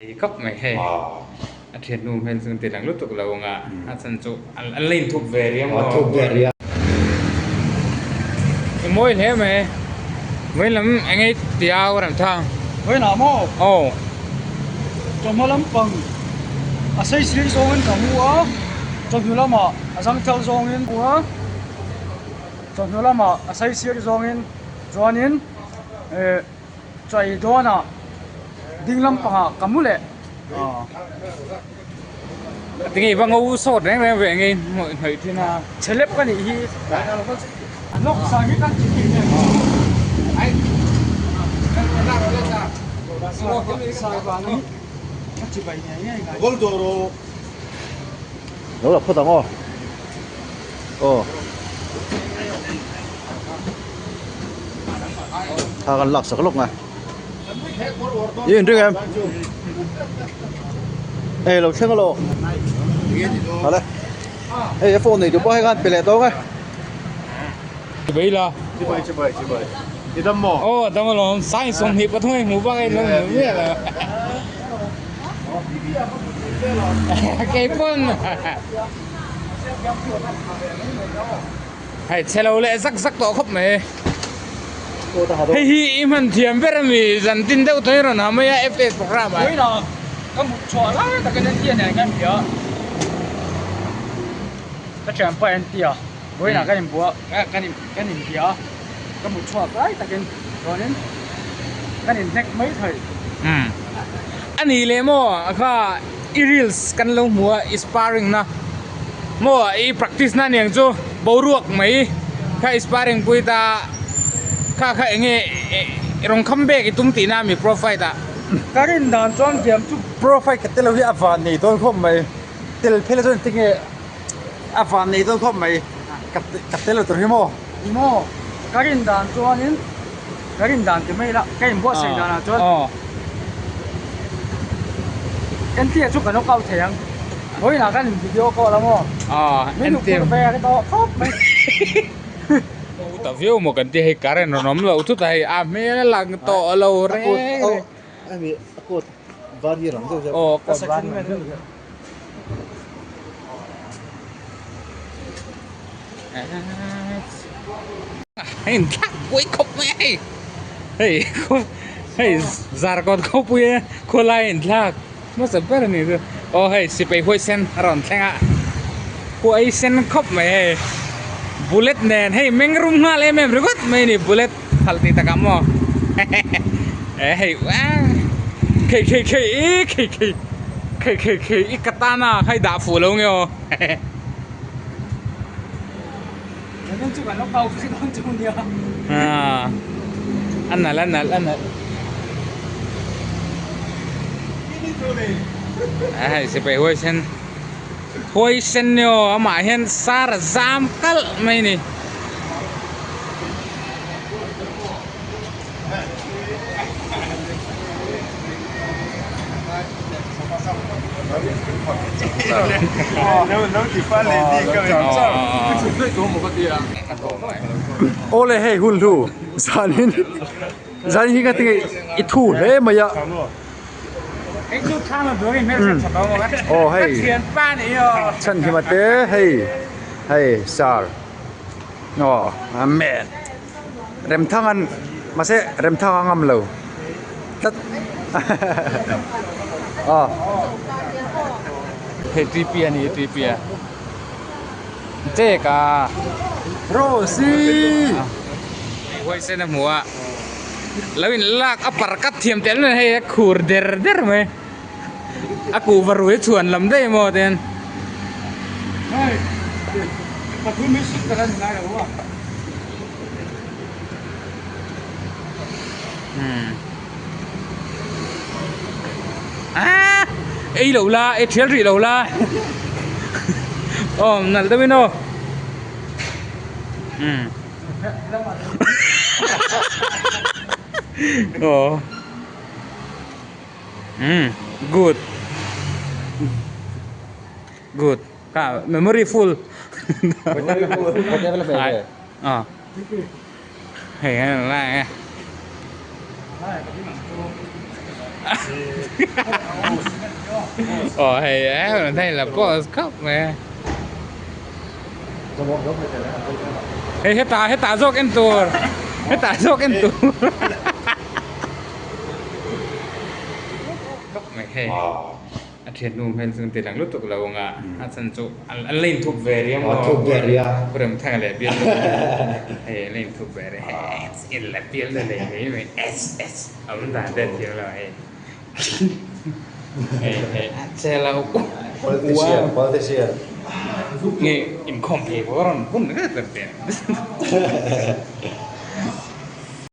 Ei khawp mai hei. A thiannu hmel chu an ti lang lutuk lo ang a, a chhan chu an la inthup ve riau maw? Thup ve riau. I mawi hle mai. Vawiin lam eng nge ti a u Ramthang? Vawiin ah maw? Aw. Chawhma lampang a sei sir zawngin ka mu a, chawhnu lamah a zangthal zawngin mu a, chawhnu lamah a sei sir zawngin chuanin eh Chai dawnah ding lampangah ka mu leh. Tinge i va ngo sawt reng reng ve ngei hnawih hnawih thin a. Chelep ka nih hi. Lawk sang hi kan chi tih nen. Sai vang hi ka chi bai ngei ngei ngai. Lo la phawt ang aw. Aw. Thla kan lak sak lawk ngai. I in ring em? Ei lo thleng alo. Hale. Hei a phone nei tu pawh hei khan pe leh tawng e. Chibai la. Chibai chibai chibai. I dam maw? Aw dam alawm. Sai 23 hei hmuh bak hei lo hmuh miah lo. Keipawn. Hei chhe lo leh zak zak tawh khawp mai. Hei hi i hman thiam ber a mi zan tin deuh tawhin rawn ha mai a FA program ah. Vawiinah ka mut chhuah lai takin an tia nen ka inbia a, ka thianpa an tia vawiinah ka inbua kan inbia a, ka mut chhuak lai takin chuanin kan inhnek mai thei. A nih leh maw kha i reels kan lo hmu a i sparring na maw i practice na aniang chu boruak mai kha i sparring pui ta kha kha eng nge rawn kham bek i tum tih na ami pro fight ah. Ka rin dan chuan thiam chu. Pro fight ka tel lo hi a van nei dawn khawp mai tel phel chuan tinge a van nei dawn khawp mai ka tel lo tur hi maw. Ni maw ka rin dan chuanin. Ka rin dan ti mai la, ka inbuatsaih danah chuan entir chu ka knock out thei ang. Vawiinah khan in video call a maw? Min duh phur ve a tawh khawp mai. Ta viau maw kan ti hei current rawn awm loh thut a hei a hmel a lang tawh lo reng reng. A coat var hi a lang deuh deuh. Aw a coat var a lang deuh deuh. Hei in thlak buai khawp mai a hei hei hei zarkawt khawpui a khawlai in thlak hmasa ber a ni chu aw hei sipai huaisen a rawn thleng a huaisen khawp mai hei bullet nen hei meng rum nghal em em ringawt mai a ni bullet khalh tih takah maw e hei khei khei khei ih khei khei khei khei khei i katana kha i dah fuh lo nge aw. A nalh a nalh a nalh a hei sipai huaisen huaisen ni aw amah hian sar a zam kalh mai a ni. Awle hei hun hlu zanin zanin hi ka tinge i thu hle mai a aw hei chhanhima te hei hei sar aw amen. Remthanga'n mahse Remthanga ngam lo tlat aw. Hei TP a ni TP a chek a Rosie huaisen a hmu a lo in lak a par kat thiam tel mai hei a khur der der mai a kuhva rui chhuan lam daih maw ten. Aaa ei lo la ei thial rih lo la aw nalh deuhin aw umm aw. Umm good good kha memory full ah hei a lai a. Aw hei hei la boss khawp mai a. Hei hetah hetah zawk en tur hetah zawk en tur khawp mai hei a thiannu hmel chu an ti lang lutuk lo ang a a chhan chu an la inthup ve rih a maw Pu Remthanga leh bial nu hei an la inthup ve rih a hei en la bial nu nei mai mai s s awm dan te a thiam lo hei hei hei a che lo Politician politician nge inkhawm thei pawh a rawn hun vet vet ve.